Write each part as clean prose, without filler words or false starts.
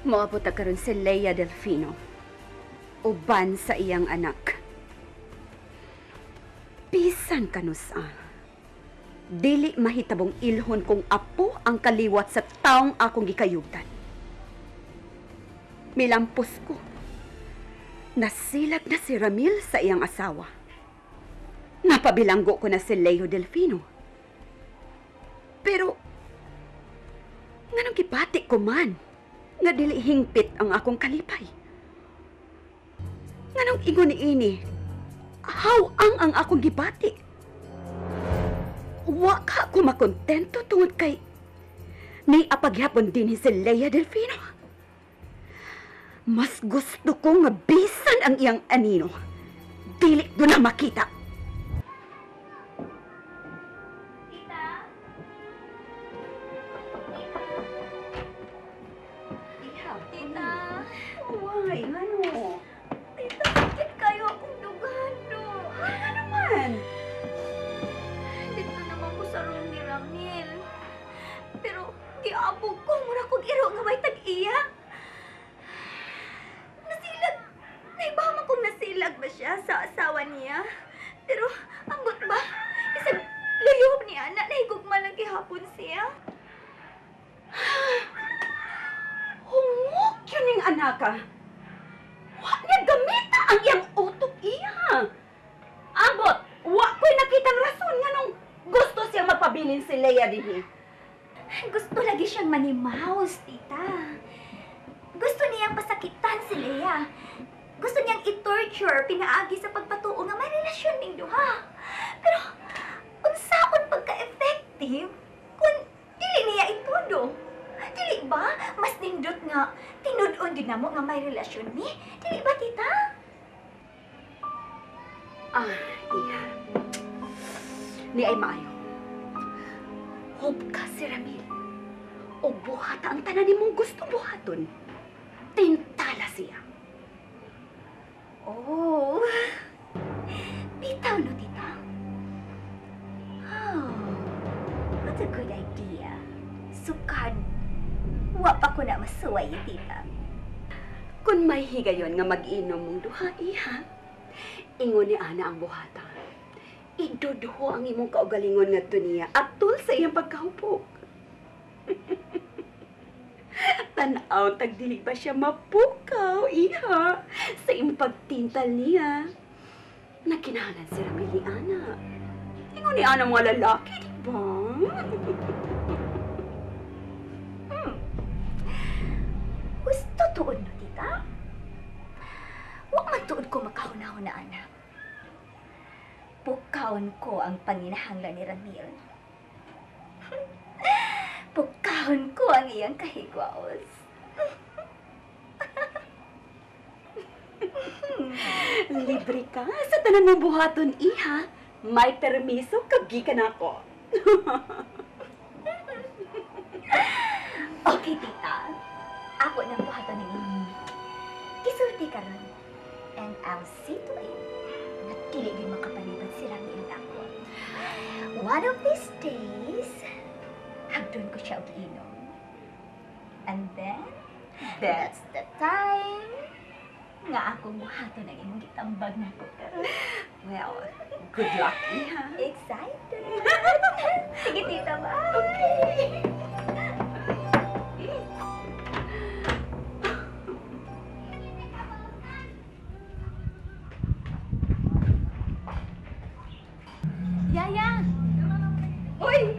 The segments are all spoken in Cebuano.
Moabot ta karon si Leia Delfino. Uban sa iyang anak. Bisan kanusa. Dili mahitabong ilhon kung apo ang kaliwat sa taong akong gikayugtan. Milampos ko. Nasilag na si Ramil sa iyang asawa. Napabilanggo ko na si Leo Delfino. Pero, nganong gibati ko man nga dili hingpit ang akong kalipay? Nganong ingon niini, how ang akong gibati? Wa ka ako makontento tungod kay ni apaghapon din si Lea Delfino. Mas gusto ko nga bisan ang iyang anino. Dili ko na makita. Tita? Tita? Tita? Why? Ano? Tita, sakit kayo akong dugan, no? Ano naman? Dito naman ko sa room ni Ramil. Pero giabog ko, mura kong iro nga may tag-iya. Nasilag, naibaman kong nasilag ba siya sa asawa niya? Pero, ambot ba? Isang layo ni Ana, nahigugma lang gihapon siya. Hungok yun yung anaka. Wa niya gamita ang iyang utok iya. Ambot, wa ko'y nakitang rason nga nung gusto siya magpabilin si Lea dinhi. Gusto lagi siyang manimaos, tita. Gusto niyang pasakitan si Lea. Gusto niyang i-torture, pinaagi sa pagpatuo nga may relasyon ning duha. Pero, unsaon pagka-effective kung dili niya itudo? Dili ba? Mas nindot nga, tinud-on din namo nga may relasyon ni. Dili ba, tita? Ah, iya. Ni ay maayo. Hope ka si Ramil. O buhata ang tanan nimong gusto buhaton. Tintala siya. Oh. Bitaw no, tita? Oh, what a good idea. Sukad, wa pa ko na masuway, tita. Kung may higayon nga mag-inom mong duha, iha. Ingon ni Ana ang buhata. Iduduho ang imong kaugalingon ngadto niya atol sa iyang pagkahupok. Tan-aw, tagdili ba siya mapukaw, iha, sa imong pagtintal niya. Nagkinahanglan si Ramil ni Ana. Ingon ni Ana mga lalaki, di ba? Gusto tuod no, tita? Wa man tuod ko makahuna-huna, Ana. Pukawon ko ang panginahanglan ni Ramil. Pukawon ko ang iyang kahigwaos. Libre ka sa tanan mong buhaton, iha. May permiso, kagikan ako. Okay, tita. Ako nang buhaton ninyo. Gisulti ka ron. And I'll see to it na dili gyud makapalibad si Ramil ako. One of these days, hagdon ko siya og inom. And then, that's the time nga akong buhaton ang imong gitambag nako karon. Well, good luck, iha. Excited! Sige, tita, bye! Okay! Yaya! Uy!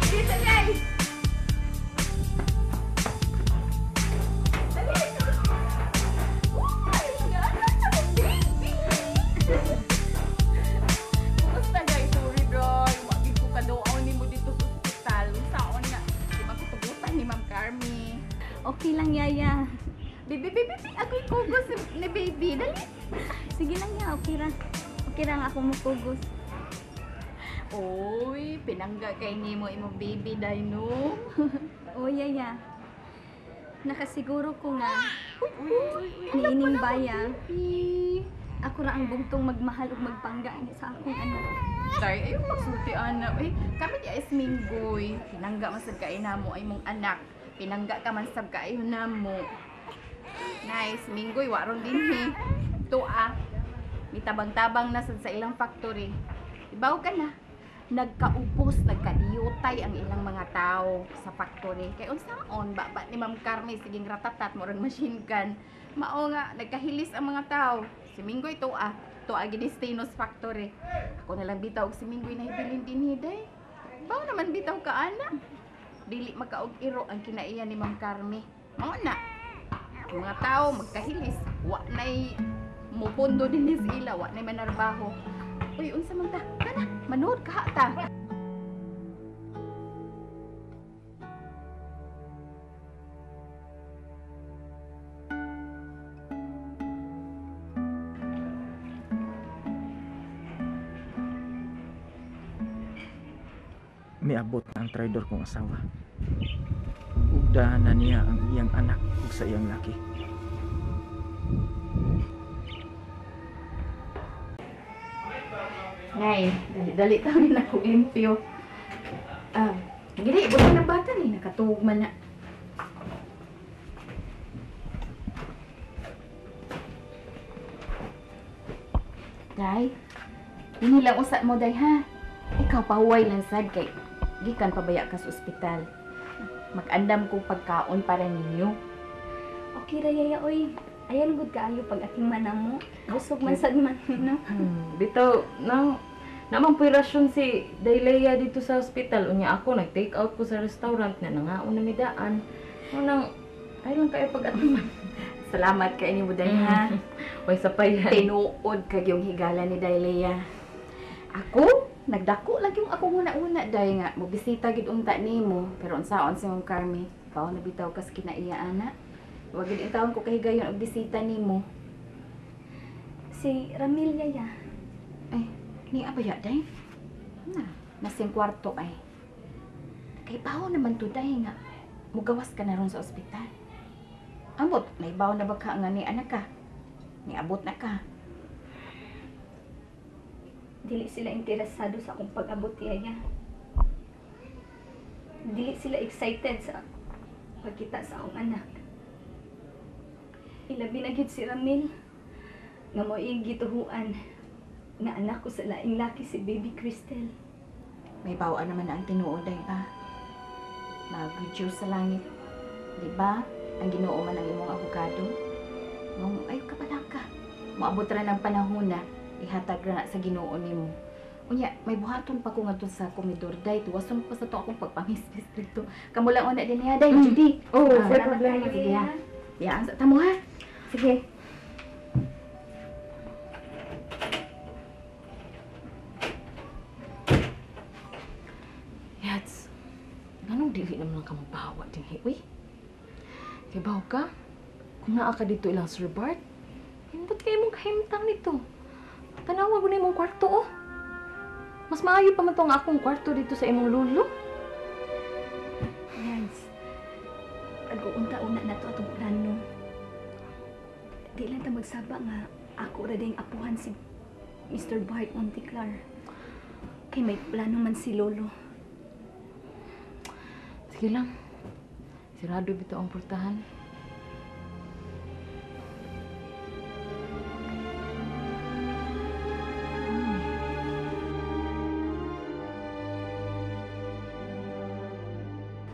Dito, Jay! Kumusta, guys? Sorry, Roy. Wagi ko kadoaw ni mo dito sa ospital. Saon nga, di magkutugutan ni Ma'am Carmi. Okay lang, Yaya. Baby, baby, baby, ako'y kugos ni baby. Dali. Sige lang, ya. Okay ra. Okay ra nga ako mukugos. Uy, pinangga kay nimo imong baby, Dino. O, Yaya. Nakasiguro ko nga, niining baya, ako ra ang bugtong magmahal ug magpangga ani sa akong anak. Sorry, ayaw magsulti, ana. Uy, kami di ay minggoy. Pinangga masad kay namo ay mong anak. Pinangga ka man sab kaayo namo. Nice, Minggoy waron dinhi. Tua. Mitabang-tabang na sad sa ilang factory. Ibaw ka na. Nagkaupos, nagkadiyutay ang ilang mga tao sa factory. Kay unsaon ba ba ni Ma'am Carmen siging ratatat murag machine gun. Mao nga nagkahilis ang mga tao. Si Minggoy tua, tua gid Stainless Factory. Ako na lang bitaw og si Minggoy na hibilin dinhi day. Baw naman bitaw ka ana. Dili makaog iro ang kinaiya ni Ma'am Carmen. Mao na. Ang mga tao magkahilis, wa nay mupondo dinhi sa ila, wa nay manarbaho. Uy, unsa man ta? Kana, manood ka ta. Miabot na ang traidor kong asawa. Ugdahan na niya ang iyang anak ug sa iyang laki. Nay, dali-dali tawin na akong limpyo. Ah, gini, buta ng bata ni, nakatuog man na. Day, ini lang usa mo, Day, ha? Ikaw pahuway lang sad kay gikan pabaya ka sa ospital. Mag-andam kong pagkaon para ninyo. Okay ra yaya oy. Ayan gud kaayo pag ating manamo. Busog man sad man no. Bitaw, nang naman po'y rasyon si Daylea dito sa ospital. Unya ako, nag-take out ko sa restaurant na nangaon na midaan. Unang, ay lang kayo pag-atiman. Salamat kay ni mo, Day, ha? Way sapayan. Tinuod kag yung higala ni Daylea. Ako, nagdako lang yung akong una-una, Day, nga. Mobisita gid unta nimo. Pero unsaon si Ma'am Carmi, ikaw na bitaw kas kinaiya, ana. Wag gid intawon ko kahigayon og bisita nimo. Si Ramil yaya. Ay, ni abaya, Day. Na, nasing kwarto ay. Kay bawo naman to, Day, nga. Mugawas ka na ron sa ospital. Ambot, may bawo na ba ka nga ni anak ka? Niabot na ka. Dili sila interesado sa akong pag-abot yaya. Dili sila excited sa pagkita sa akong anak. Ilabi na gyud si Ramil nga mo'y gituhuan nga anak ko sa laing laki si Baby Crystal. May bawaan naman na ang tinuod, ay ba? Mag-good sa langit. Di ba? Ang Ginoo man ang imong abogado. Mong ayo ka pala ka. Moabot ra ng panahon na ihatag ra na sa Ginoo nimo. Unya, may buhaton pa ko ngadto sa komedor, day. Tuwason pa sa to akong pagpamismis dito. Kamo lang una din niya, day. Judy. Oh, Ah, say Salamat problema. kayo, Sige, yaya. ha. Yaan sa tamo, ha? Sige. Yats, nganong dili naman lang ka mabawa dinhi, uy? Kay baw ka? Kung naa ka dito ilang Sir Bart, hindot kay imong kahimtang nito. Tanawa ko na imong kwarto, oh. Mas maayo pa man to ang akong kwarto dito sa imong lulo. Yans, pag-uunta-una na to atong plano. Di lang ta magsaba nga ako ra ding apuhan si Mr. Bart Monteclar. Kay may plano man si Lolo. Sige lang. Sirado bitaw ang portahan.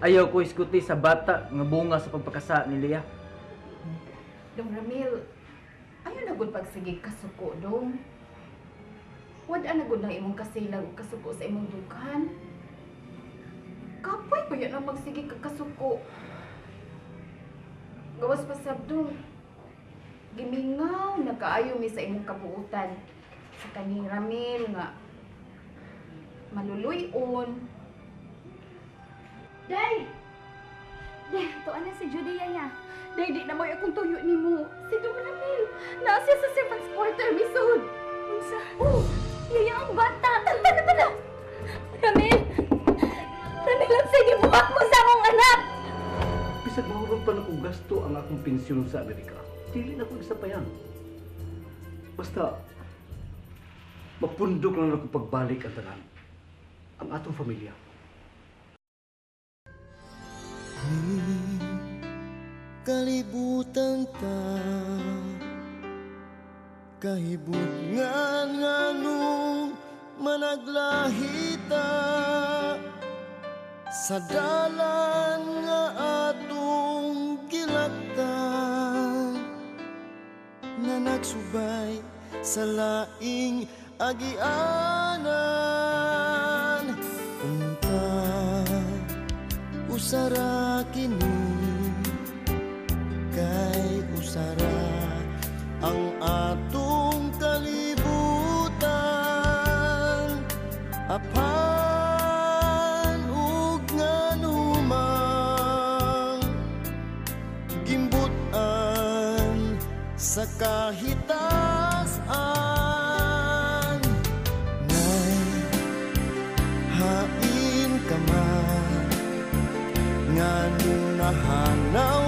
Ayaw ko iskuti sa bata nga bunga sa pagpakasa ni Leah. Dong Ramil, ayaw na gud pagsige kasuko, dong. Wad na gud ang imong kasilag ug kasuko sa imong dughan. Kapoy ko yan ang magsige ka kasuko. Gawas pa sab, dong. Gimingaw na kaayo mi sa imong kabuutan. Sa kaning Ramil nga maluluy-on. Day! Day, tuan na si Judy yaya. Day, di na mo'y akong tuyo nimo. Si Dong Ramil, naa siya sa servants quarter, misud. Unsa? Oh, yaya ang bata. Tana, tana. Ramil! Ramil, ang sige, buhat mo sa akong anak! Bisag mahurot pa na kong gasto ang akong pensyon sa Amerika. Dili na ko isa pa yan. Basta, mapundok lang ako pagbalik ang tanan. Ang atong pamilya. Ni Kalibutan ta kahibutngan nganong managlahita sa dalan nga atong gilaktan nga nagsubay sa laing agianan. Unta usara kini kay usara ang atong kalibutan, apan ug nganumang gimbutan sa kahitasan. Nay, hain ka man nganong nahanaw